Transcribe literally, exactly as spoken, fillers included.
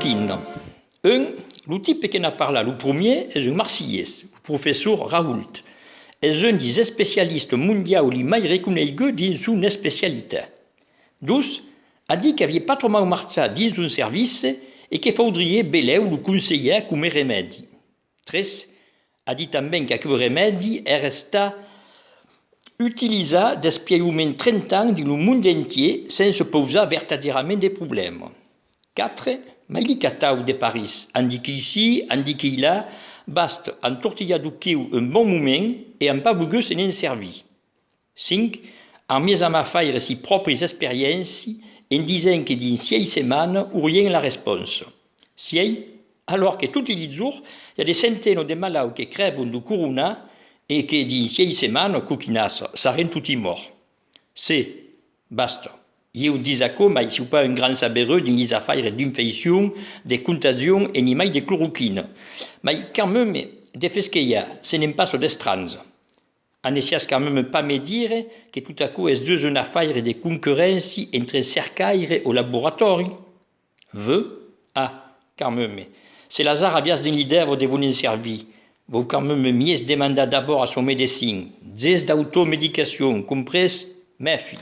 Inna. Un, lo tipe que n'a parlat lo promier es un marsilhés, lo professor Raoult. Es un dis especialistas mondiaus li mai reconeiguts dins son especialitat. Dos, a dit qu'aviá pas tròp mau marchat dins son servici e que faudriá belèu lo conselhar coma remèdi. Tres, a dit tanben qu'aqueu remèdi èra estat utilizat despièi au mens trenta ans dins lo mond entièr sens pausar vertadièrament de problèma. Quatre, mai li cataus de París, an dit quilhsí, an dit quilhà, basta, an tortilhat deu quiu un bon moment e an pas volgut se ne'n servir. Cinc, an mièg amar faire si pròpris experiéncias en disent que dins sièis setmanas aurián la responsa. Sièis, alòrs que toti li jorns i a de centenas de malauts que crèban deu corona e que dins sièis setmanas, coquinassa, sarén toti mòrts. Sèt, basta. Ieu dis aquò, mai siáu pas un grand saberut dins lis afaires d'infeccion, de contagion e ni mai de cloroquina. Mai quand meme, de fes que i a, se n'en passa d'estranjas. Anessiatz quand meme pas me dire que tot aquò es dus un afaire de concurréncia entre cercaires o laboratòri? Veu? Ah, quand meme. Se las ara aviatz dins l'idèa de vos ne'n servir, vau quand meme mièg demandar d'abòrd a son medecin. Ges d'automedicacion, comprés? Mèfi.